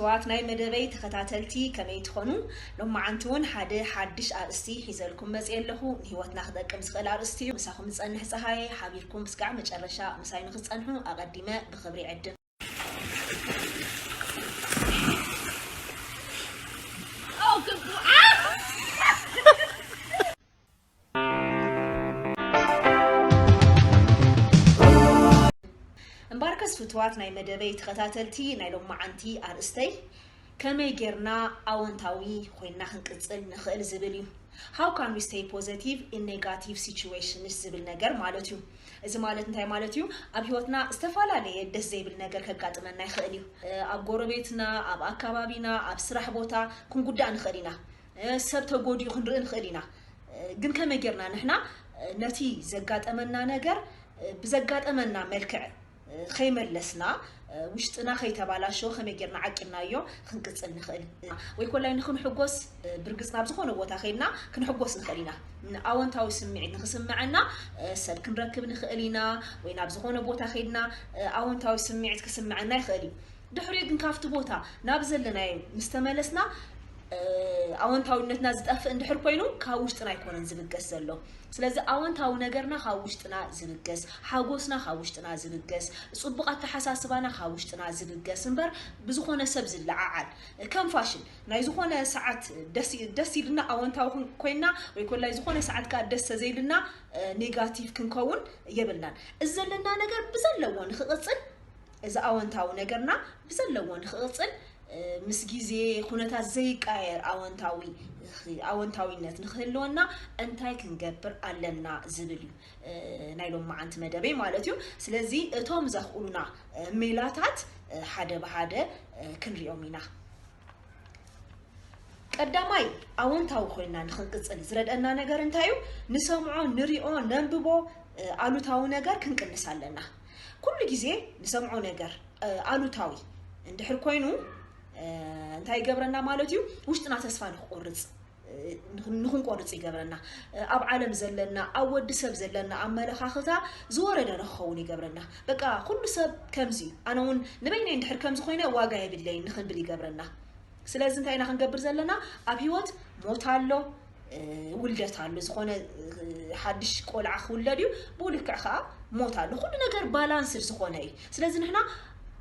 ኣሕዋት ናይ መደበይ ተኸታተልቲ ከመይ ትኾኑ? ሎማዓንቲ እውን ሓደ ሓድሽ ኣርእስቲ ሒዘልኩም መፅየ ኣለኹ። ንህይወትና ክጠቅም ዝኽእል ኣርእስቲ እዩ። ምሳኹም ዝፀንሕ ፀሃየ፣ ሓቢርኩም እስካዕ መጨረሻ ምሳይ ንክትፀንሑ ኣቐዲመ ብኽብሪ ይዕድም። እምበኣርከስ ፍቱዋት ናይ መደበይ ተኸታተልቲ፣ ናይ ሎማዓንቲ ኣርእስተይ ከመይ ጌርና ኣወንታዊ ኮይና ክንቅጽል ንኽእል ዝብል እዩ። How can we stay positive in negative situations ዝብል ነገር ማለት እዩ። እዚ ማለት እንታይ ማለት እዩ? ኣብ ህይወትና ዝተፈላለየ ደስ ዘይብል ነገር ከጋጥመና ይኽእል እዩ። ኣብ ጎረቤትና፣ ኣብ ኣካባቢና፣ ኣብ ስራሕ ቦታ ክንጉዳእ ንኽእል ኢና። ሰብ ተጎዲኡ ክንርኢ ንኽእል ኢና። ግን ከመይ ጌርና ንሕና ነቲ ዘጋጠመና ነገር ብዘጋጠመና መልክዕ ከይመለስና፣ ውሽጥና ከይተባላሸወ ከመይ ጌርና ዓቂብናዮ ክንቅጽል ንኽእል? ወይ ኮላይ ንኽንሕጎስ ብርግጽ ናብ ዝኾነ ቦታ ከይድና ክንሕጎስ ንኽእል ኢና። ኣወንታዊ ስምዒት ንኽስምዐና ሰብ ክንረክብ ንኽእል ኢና፣ ወይ ናብ ዝኾነ ቦታ ከይድና ኣወንታዊ ስምዒት ክስምዐና ይኽእል እዩ። ድሕሪኡ ግን ካብቲ ቦታ ናብ ዘለናዮ ምስ ተመለስና፣ ኣወንታዊነትና ዝጠፍእ እንድሕር ኮይኑ፣ ካብ ውሽጥና ኣይኮነን ዝብገስ ዘሎ። ስለዚ ኣወንታዊ ነገርና ካብ ውሽጥና ዝብገስ፣ ሓጎስና ካብ ውሽጥና ዝብገስ፣ ጽቡቕ ኣተሓሳስባና ካብ ውሽጥና ዝብገስ እምበር ብዝኾነ ሰብ ዝለዓዓል፣ ከም ፋሽን ናይ ዝኾነ ሰዓት ደስ ደስ ኢልና ኣወንታዊ ክን- ኮይና፣ ወይ ኮላይ ዝኾነ ሰዓት ከኣ ደስ ተዘይልና ኔጋቲቭ ክንከውን የብልናን። እዚ ዘለና ነገር ብዘለዎ ንክቕጽል፣ እዚ ኣወንታዊ ነገርና ብዘለዎ ንክቕጽል፣ ምስ ግዜ ኩነታት ዘይቃየር ኣወንታዊ ኣወንታዊነት ንክህልወና እንታይ ክንገብር ኣለና ዝብል እዩ ናይ ሎማዓንቲ መደበይ ማለት እዩ። ስለዚ እቶም ዘኽእሉና ሜላታት ሓደ ብሓደ ክንሪኦም ኢና። ቀዳማይ፣ ኣወንታዊ ኮይና ንክንቅጽል ዝረድኣና ነገር እንታይ እዩ? ንሰምዖ፣ ንሪኦ፣ ነንብቦ ኣሉታዊ ነገር ክንቅንስ ኣለና። ኩሉ ግዜ ንሰምዖ ነገር ኣሉታዊ እንድሕር ኮይኑ እንታይ ይገብረና ማለት እዩ? ውሽጥና ተስፋ ንክቆርጽ ንክንቆርጽ ይገብረና። ኣብ ዓለም ዘለና፣ ኣብ ወዲ ሰብ ዘለና ኣመለኻኽታ ዝወረደ ንክኸውን ይገብረና። በቃ ኩሉ ሰብ ከምዚ እዩ፣ ኣነ እውን ንበይነይ እንድሕር ከምዚ ኮይነ ዋጋ የብለይን ንክንብል ይገብረና። ስለዚ እንታይ ኢና ክንገብር ዘለና? ኣብ ህይወት ሞት ኣሎ፣ ውልደት ኣሎ። ዝኾነ ሓድሽ ቆልዓ ክውለድ እዩ፣ ብኡ ልክዕ ከዓ ሞት ኣሎ። ኩሉ ነገር ባላንስድ ዝኾነ እዩ። ስለዚ ንሕና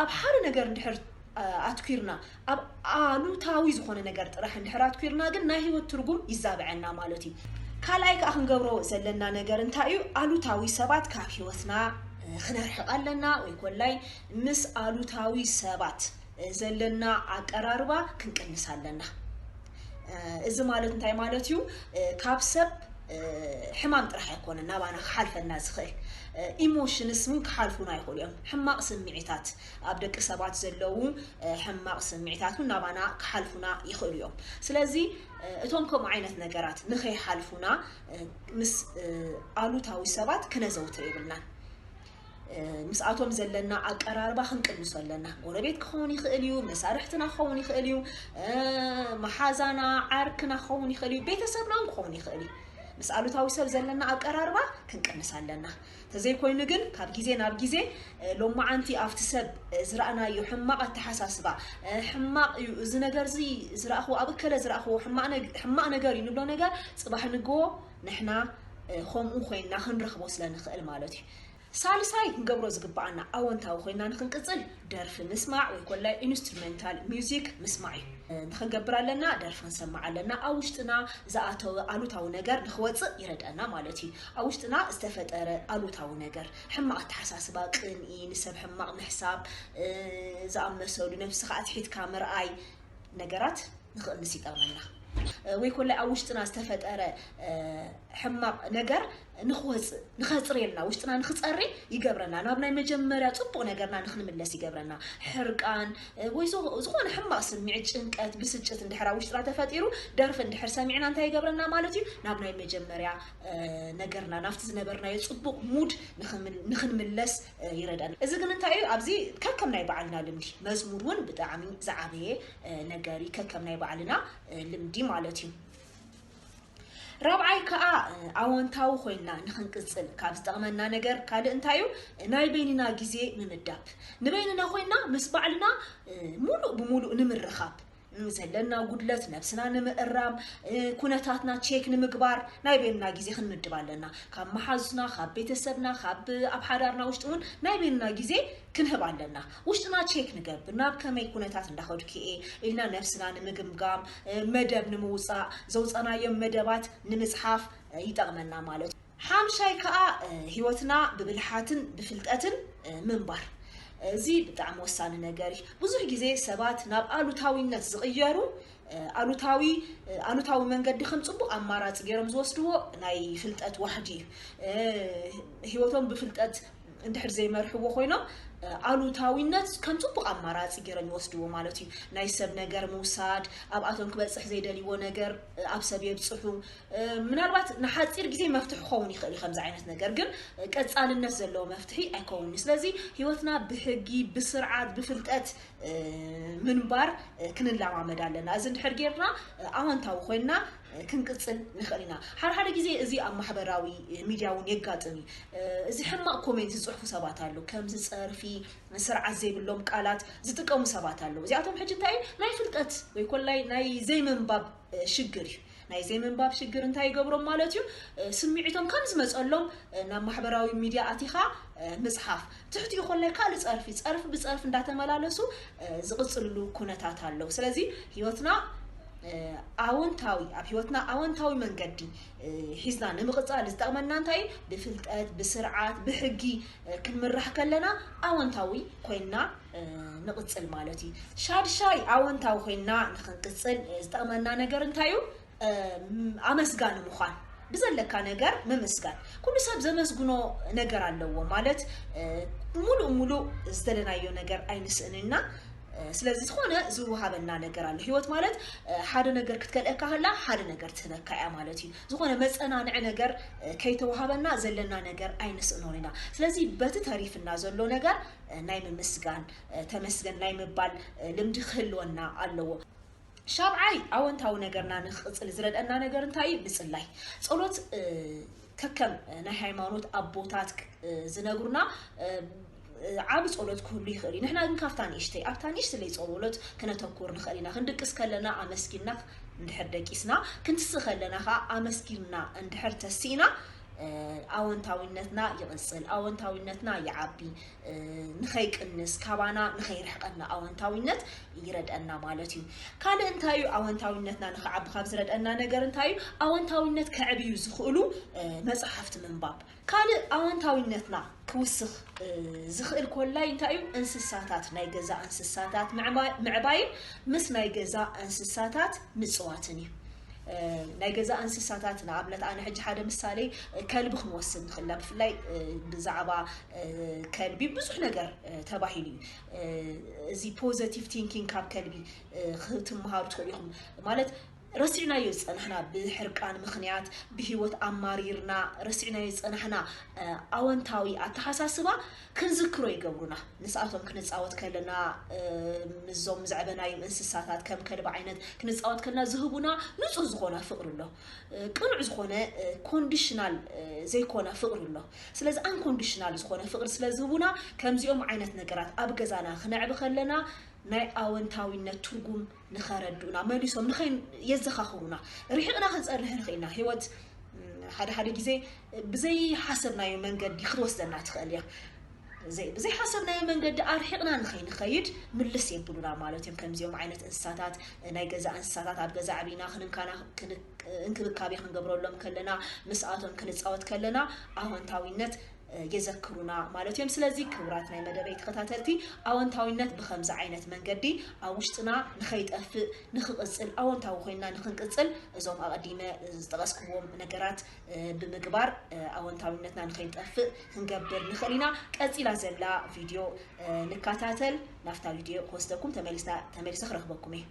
ኣብ ሓደ ነገር እንድሕር ኣትኲርና፣ ኣብ ኣሉታዊ ዝኾነ ነገር ጥራሕ እንድሕር ኣትኲርና ግን ናይ ህይወት ትርጉም ይዛብዐና ማለት እዩ። ካልኣይ ከዓ ክንገብሮ ዘለና ነገር እንታይ እዩ? ኣሉታዊ ሰባት ካብ ህይወትና ክነርሕቕ ኣለና፣ ወይ ኮላይ ምስ ኣሉታዊ ሰባት ዘለና ኣቀራርባ ክንቅንስ ኣለና። እዚ ማለት እንታይ ማለት እዩ? ካብ ሰብ ሕማም ጥራሕ ኣይኮነን ናባና ክሓልፈና ዝኽእል፣ ኢሞሽንስ እውን ክሓልፉና ይኽእሉ እዮም። ሕማቕ ስምዒታት፣ ኣብ ደቂ ሰባት ዘለዉ ሕማቕ ስምዒታት እውን ናባና ክሓልፉና ይኽእሉ እዮም። ስለዚ እቶም ከምኡ ዓይነት ነገራት ንኸይሓልፉና ምስ ኣሉታዊ ሰባት ክነዘውትር የብልናን። ምስኣቶም ዘለና ኣቀራርባ ክንቅንሶ ኣለና። ጎረቤት ክኸውን ይኽእል እዩ፣ መሳርሕትና ክኸውን ይኽእል እዩ፣ መሓዛና፣ ዓርክና ክኸውን ይኽእል እዩ፣ ቤተሰብና እውን ክኸውን ይኽእል እዩ። ምስ ኣሉታዊ ሰብ ዘለና ኣቀራርባ ክንቅንስ ኣለና። ተዘይኮይኑ ግን ካብ ግዜ ናብ ግዜ ሎማዓንቲ ኣብቲ ሰብ ዝረኣናዮ ሕማቕ ኣተሓሳስባ፣ ሕማቕ እዩ እዚ ነገር እዚ ዝረኣኽዎ፣ ኣብ እከለ ዝረኣኽዎ ሕማቕ ነግ- ሕማቕ ነገር እዩ ንብሎ ነገር ጽባሕ ንግሆ ንሕና ከምኡ ኮይንና ክንረኽቦ ስለ ንኽእል ማለት እዩ። ሳልሳይ ክንገብሮ ዝግብኣና ኣወንታዊ ኮይና ንክንቅጽል ደርፊ ምስማዕ ወይ ኮላይ ኢንስትሩሜንታል ሚውዚክ ምስማዕ እዩ። ንክንገብር ኣለና፣ ደርፊ ክንሰማዕ ኣለና። ኣብ ውሽጥና ዝኣተወ ኣሉታዊ ነገር ንክወጽእ ይረድኣና ማለት እዩ። ኣብ ውሽጥና ዝተፈጠረ ኣሉታዊ ነገር፣ ሕማቕ ኣተሓሳስባ፣ ቅንኢ፣ ንሰብ ሕማቕ ምሕሳብ ዝኣመሰሉ፣ ነብስኻ ኣትሒትካ ምርኣይ ነገራት ንክቕንስ ይጠቕመና። ወይ ኮላይ ኣብ ውሽጥና ዝተፈጠረ ሕማቕ ነገር ንክወፅእ ንኸፅርየልና፣ ውሽጥና ንክፀሪ ይገብረና። ናብ ናይ መጀመርያ ፅቡቕ ነገርና ንክንምለስ ይገብረና። ሕርቃን ወይ ዝኾነ ሕማቕ ስምዒት፣ ጭንቀት፣ ብስጭት እንድሕር ኣብ ውሽጥና ተፈጢሩ ደርፊ እንድሕር ሰሚዕና እንታይ ይገብረና ማለት እዩ? ናብ ናይ መጀመርያ ነገርና፣ ናብቲ ዝነበርናዮ ፅቡቕ ሙድ ንክንምለስ ይረዳን። እዚ ግን እንታይ እዩ? ኣብዚ ከከም ናይ ባዕልና ልምዲ፣ መዝሙር እውን ብጣዕሚ ዝዓበየ ነገር እዩ፣ ከከም ናይ ባዕልና ልምዲ ማለት እዩ። ራብዓይ ከዓ ኣወንታዊ ኮይና ንክንቅፅል ካብ ዝጠቕመና ነገር ካልእ እንታይ እዩ? ናይ በይንና ግዜ ምምዳብ። ንበይንና ኮይና ምስ ባዕልና ሙሉእ ብሙሉእ ንምርኻብ፣ ዘለና ጉድለት ነብስና ንምእራም፣ ኩነታትና ቼክ ንምግባር ናይ በይንና ግዜ ክንምድብ ኣለና። ካብ መሓዙትና፣ ካብ ቤተሰብና፣ ካብ ኣብ ሓዳርና ውሽጢ እውን ናይ በይንና ግዜ ክንህብ ኣለና። ውሽጥና ቼክ ንገብር፣ ናብ ከመይ ኩነታት እንዳኸድኩ እየ ኢልና ነብስና ንምግምጋም፣ መደብ ንምውፃእ፣ ዘውፃናዮም መደባት ንምፅሓፍ ይጠቕመና ማለት እዩ። ሓምሻይ ከዓ ህይወትና ብብልሓትን ብፍልጠትን ምንባር። እዚ ብጣዕሚ ወሳኒ ነገር እዩ። ብዙሕ ግዜ ሰባት ናብ ኣሉታዊነት ዝቕየሩ ኣሉታዊ ኣሉታዊ መንገዲ ከም ፅቡቅ ኣማራፂ ገይሮም ዝወስድዎ ናይ ፍልጠት ዋሕዲ እዩ። ህይወቶም ብፍልጠት እንድሕር ዘይመርሕዎ ኮይኖም ኣሉታዊነት ከም ፅቡቅ ኣማራፂ ገይሮም ይወስድዎ ማለት እዩ። ናይ ሰብ ነገር ምውሳድ፣ ኣብኣቶም ክበፅሕ ዘይደልይዎ ነገር ኣብ ሰብ የብፅሑ። ምናልባት ንሓፂር ግዜ መፍትሒ ክኸውን ይኽእል እዩ ከምዚ ዓይነት ነገር፣ ግን ቀፃልነት ዘለዎ መፍትሒ ኣይከውንን። ስለዚ ህይወትና ብሕጊ፣ ብስርዓት፣ ብፍልጠት ምንባር ክንለማመድ ኣለና። እዚ እንድሕር ጌርና ኣወንታዊ ኮይንና ክንቅፅል ንኽእል ኢና። ሓደ ሓደ ግዜ እዚ ኣብ ማሕበራዊ ሚድያ እውን የጋጥም እዩ። እዚ ሕማቕ ኮሜንት ዝፅሕፉ ሰባት ኣለዉ። ከምዚ ፀርፊ፣ ስርዓት ዘይብሎም ቃላት ዝጥቀሙ ሰባት ኣለዉ። እዚኣቶም ሕጂ እንታይ እዩ? ናይ ፍልጠት ወይ ኮላይ ናይ ዘይምንባብ ሽግር እዩ። ናይ ዘይምንባብ ሽግር እንታይ ይገብሮም ማለት እዩ? ስምዒቶም ከም ዝመፀሎም ናብ ማሕበራዊ ሚድያ ኣቲኻ ምፅሓፍ። ትሕቲኡ ኮላይ ካልእ ፀርፊ፣ ፀርፊ ብፀርፊ እንዳተመላለሱ ዝቕፅልሉ ኩነታት ኣለዉ። ስለዚ ህይወትና ኣወንታዊ፣ ኣብ ህይወትና ኣወንታዊ መንገዲ ሒዝና ንምቕፃል ዝጠቕመና እንታይ እዩ? ብፍልጠት፣ ብስርዓት፣ ብሕጊ ክንምራሕ ከለና ኣወንታዊ ኮይንና ንቕፅል ማለት እዩ። ሻድሻይ ኣወንታዊ ኮይንና ንክንቅፅል ዝጠቕመና ነገር እንታይ እዩ? ኣመስጋኒ ምዃን፣ ብዘለካ ነገር ምምስጋን። ኩሉ ሰብ ዘመስግኖ ነገር ኣለዎ ማለት ሙሉእ ሙሉእ ዝደለናዮ ነገር ኣይንስእንና። ስለዚ ዝኾነ ዝወሃበና ነገር ኣሎ። ህይወት ማለት ሓደ ነገር ክትከልአካ ከላ ሓደ ነገር ትህበካ እያ ማለት እዩ። ዝኾነ መፀናንዒ ነገር ከይተወሃበና ዘለና ነገር ኣይንስእኖን ኢና። ስለዚ በቲ ተሪፍና ዘሎ ነገር ናይ ምምስጋን፣ ተመስገን ናይ ምባል ልምዲ ክህልወና ኣለዎ። ሻብዓይ ኣወንታዊ ነገርና ንክቕፅል ዝረድአና ነገር እንታይ እዩ? ምፅላይ። ጸሎት ከከም ናይ ሃይማኖት ኣቦታት ዝነግሩና ዓቢ ጸሎት ክህሉ ይኽእል እዩ። ንሕና ግን ካብታ ንእሽተይ፣ ኣብታ ንእሽተለይ ጸሎት ክነተኩር ንኽእል ኢና። ክንድቅስ ከለና ኣመስጊንና እንድሕር ደቂስና፣ ክንትስእ ከለና ኸዓ ኣመስጊንና እንድሕር ተሲእና፣ ኣወንታዊነትና ይቕጽል፣ ኣወንታዊነትና ይዓቢ፣ ንኸይቅንስ፣ ካባና ንኸይርሕቀና ኣወንታዊነት ይረድአና ማለት እዩ። ካልእ እንታይ እዩ ኣወንታዊነትና ንኽዓቢ ካብ ዝረድአና ነገር እንታይ እዩ? ኣወንታዊነት ከዕብዩ ዝኽእሉ መጽሓፍቲ ምንባብ። ካልእ ኣወንታዊነትና ክውስኽ ዝኽእል ኮላይ እንታይ እዩ? እንስሳታት፣ ናይ ገዛ እንስሳታት ምዕባይን ምስ ናይ ገዛ እንስሳታት ምፅዋትን እዩ። ናይ ገዛ እንስሳታት ንኣብነት ኣነ ሕጂ ሓደ ምሳሌ ከልቢ ክንወስድ ንኽእልና ብፍላይ ብዛዕባ ከልቢ ብዙሕ ነገር ተባሂሉ እዩ። እዚ positive thinking ካብ ከልቢ ክትምሃሩ ትኽእሉ ኢኹም። ማለት ረሲዕናዮ ዝፀናሕና ብሕርቃን ምኽንያት ብህይወት ኣማሪርና ረሲዕናዮ ዝፀናሕና ኣወንታዊ ኣተሓሳስባ ክንዝክሮ ይገብሩና። ንስኣቶም ክንፃወት ከለና ምስዞም ዝዕበናዮም እንስሳታት ከም ከልቢ ዓይነት ክንፃወት ከለና ዝህቡና ንፁህ ዝኾነ ፍቅሪ ኣሎ። ቅኑዕ ዝኾነ ኮንዲሽናል ዘይኮነ ፍቅሪ ኣሎ። ስለዚ ኣንኮንዲሽናል ዝኾነ ፍቅሪ ስለ ዝህቡና ከምዚኦም ዓይነት ነገራት ኣብ ገዛና ክነዕቢ ከለና ናይ ኣወንታዊነት ትርጉም ንኸረድኡና መሊሶም ንኸይ የዘኻኽሩና። ርሒቕና ክንፀንሕ ንኽእልና ህይወት ሓደ ሓደ ግዜ ብዘይሓሰብናዮ መንገዲ ክትወስደና ትኽእል እያ። ብዘይሓሰብናዮ መንገዲ ኣርሒቕና ንኸይንኸይድ ምልስ የብሉና ማለት እዮም። ከምዚኦም ዓይነት እንስሳታት፣ ናይ ገዛ እንስሳታት ኣብ ገዛ ዓብና ክንንካና እንክብካቤ ክንገብረሎም ከለና፣ ምስኣቶም ክንፃወት ከለና ኣወንታዊነት የዘክሩና ማለት እዮም። ስለዚ ክቡራት ናይ መደበይ ተኸታተልቲ ኣወንታዊነት ብኸምዚ ዓይነት መንገዲ ኣብ ውሽጥና ንኸይጠፍእ ንኽቕፅል ኣወንታዊ ኮይና ንኽንቅፅል እዞም ኣቐዲመ ዝጠቐስክዎም ነገራት ብምግባር ኣወንታዊነትና ንኸይንጠፍእ ክንገብር ንኽእል ኢና። ቀፂላ ዘላ ቪድዮ ንከታተል። ናብታ ቪድዮ ክወስደኩም ተመሊስና ተመሊሰ ክረኽበኩም እየ።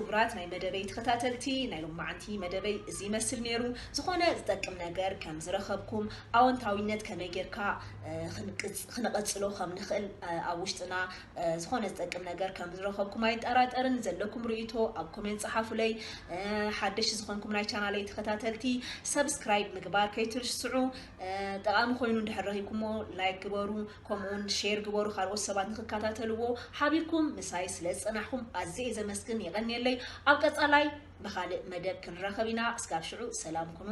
ክቡራት ናይ መደበይ ተኸታተልቲ፣ ናይ ሎማዓንቲ መደበይ እዚ ይመስል ነይሩ። ዝኾነ ዝጠቅም ነገር ከም ዝረኸብኩም፣ ኣወንታዊነት ከመይ ጌርካ እ፣ ክንቅጽ- ክነቐጽሎ ከም ንኽእል፣ እ፣ ኣብ ውሽጥና እ፣ ዝኾነ ዝጠቅም ነገር ከም ዝረኸብኩም ኣይጠራጠርን። ዘለኩም ርእይቶ ኣብ ኮሜንት ጸሓፉለይ። እ፣ ሓደሽ ዝኾንኩም ናይ ቻናለይ ተኸታተልቲ፣ ሰብስክራይብ ምግባር ከይትርስዑ። እ፣ ጠቓሚ ኮይኑ እንድሕር ረኺብኩሞ፣ ላይክ ግበሩ፣ ከምኡውን ሼር ግበሩ፣ ካልኦት ሰባት ንክከታተልዎ። ሓቢርኩም ምሳይ ስለ ዝጸናሕኩም ኣዝየ እየ ዘመስግን። የቐንየለይ። ኣብ ቀጻላይ ብኻልእ መደብ ክንራኸብ ኢና። እስካብ ሽዑ ሰላም ኩኑ።